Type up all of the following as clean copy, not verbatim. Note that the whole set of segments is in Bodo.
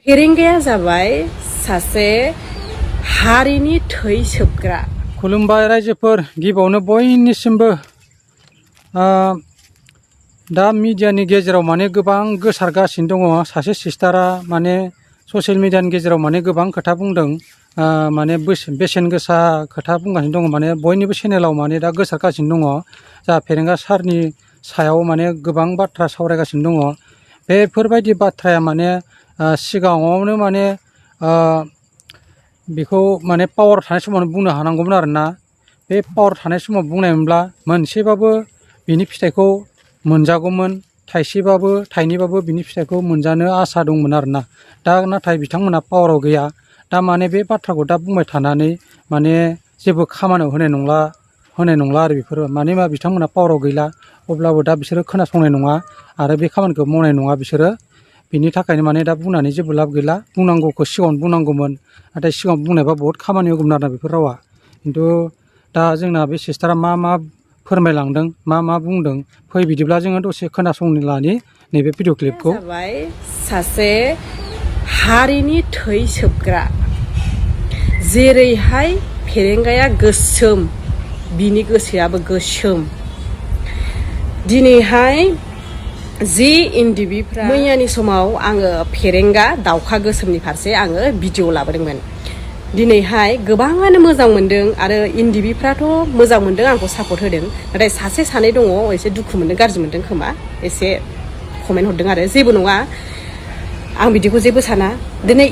फेरेंगाया जाबाय सासे हारिनि थै सोबग्रा। खुलुमबाय रायजोफोर, गिबियावनो बयनिसिमबो दा मिडियानि गेजेराव माने गोबां गोसारगासिनो दङ। सासे सिस्टारा माने ससियेल मिडियानि गेजेराव माने गोबां खोथा बुंदों, माने बेसेन गोसा खोथा बुंगासिनो दङ। माने बयनिबो चेनेलाव माने दा गोसारगासिनो दङ। जा फेरेंगा सारनि सायाव माने गोबां बाथ्रा सावरायगासिनो दङ। बेफोरबायदि बाथ्राया माने सिगाङावनो माने बेखौ माने पावार थानाय समावनो बुंनो हानांगौमोन आरोना। बे पावार थानाय समाव बुंनायमोनब्ला मोनसेबाबो बिनि फिथाइखौ मोनजागौमोन, थाइसेबाबो थाइनैबाबो बिनि फिथाइखौ मोनजानो आसा दंमोन आरोना। दा नाथाय बिथांमोना पावाराव गैया। दा माने बे बाथ्राखौ दा बुंबाय थानानै माने जेबो खामानियाव होनाय नंला आरो बेफोरो। माने मा बिथांमोना पावाराव गैला, अब्लाबो दा बिसोरो खोनासंनाय नङा आरो बे खामानिखौ मावनाय नङा बिसोरो। बिनि थाखायनो माने दा बुंनानै जेबो लाब गैला। बुंनांगौखौ सिगाङावनो बुंनांगौमोन, नाथाय सिगाङाव बुंनायबा बहुद खामानि होगौमोन आरोना बेफोर रावा। खिन्थु दा जोंना बे सिस्टारा मा फोरमायलांदों, मा बुंदों, फै बिदिब्ला जोङो दसे खोनासंनो लानि नैबे भिडिअ क्लिपखौ। जाबाय सासे हारिनि थै सोबग्रा। जेरैहाय फेरेंगाया गोसोम, बिनि गोसोआबो गोसोम। दिनैहाय जि इन्दिबिफ्रा मैयानि समाव आङो फेरेंगा दाउखा गोसोमनि फारसे आङो भिडिअ लाबोदोंमोन। दिनैहाय गोबाङानो मोजां मोनदों आरो इन्दिबिफ्राथ' मोजां मोनदों, आंखौ सापर्ट होदों। नाथाय सासे सानै दङ एसे दुखु मोनदों, गाज्रि मोनदों खोमा, एसे कमेन्ट हरदों आरो। जेबो नङा, आं बिदिखौ जेबो साना। दिनै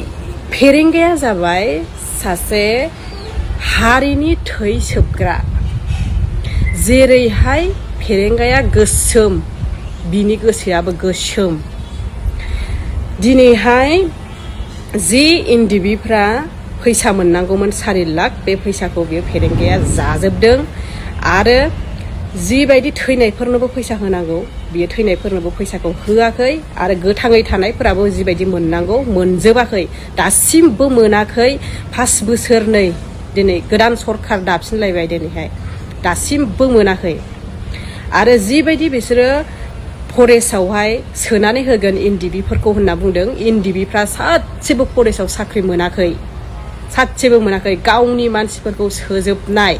फेरेंगाया जाबाय सासे हारिनि थै सोबग्रा। जेरैहाय फेरेंगाया गोसोम, बिनि गोसोआबो गोसोम। दिनैहाय जि इन्दिबिफ्रा फैसा मोननांगौमोन 4 लाख, बे फैसाखौ बेयो फेरेंगाया जाजोबदों। आरो जिबायदि थैनायफोरनोबो फैसा होनांगौ, बियो थैनायफोरनोबो फैसाखौ होआखै। आरो गोथाङै थानायफोराबो जिबायदि मोननांगौ मोनजोबाखै, दासिमबो मोनाखै। 5 बोसोरनै दिनै गोदान सरखार दाफिनलायबाय, दिनैहाय दासिमबो मोनाखै। आरो जिबायदि बिसोरो फरेस्टआवहाय सोनानै होगोन इन्दिबिफोरखौ होनना बुंदों, इन्दिबिफ्रा सासेबो फरेस्टआव साख्रि मोनाखै, सासेबो मोनाखै। गावनि मानसिफोरखौ सोजोबनाय।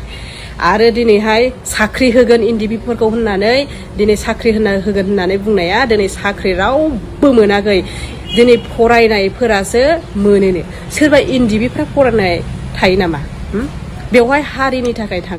आरो दिनैहाय साख्रि होगोन इन्दिबिफोरखौ होननानै, दिनै साख्रि होगोन होननानै बुंनाया दिनै साख्रि रावबो मोनाखै। दिनै फरायनायफोरासो मोनोनो। सोरबा इन्दिबिफ्रा फरायनाय थायो नामा? बेवहाय हारिनि थाखाय थाङो।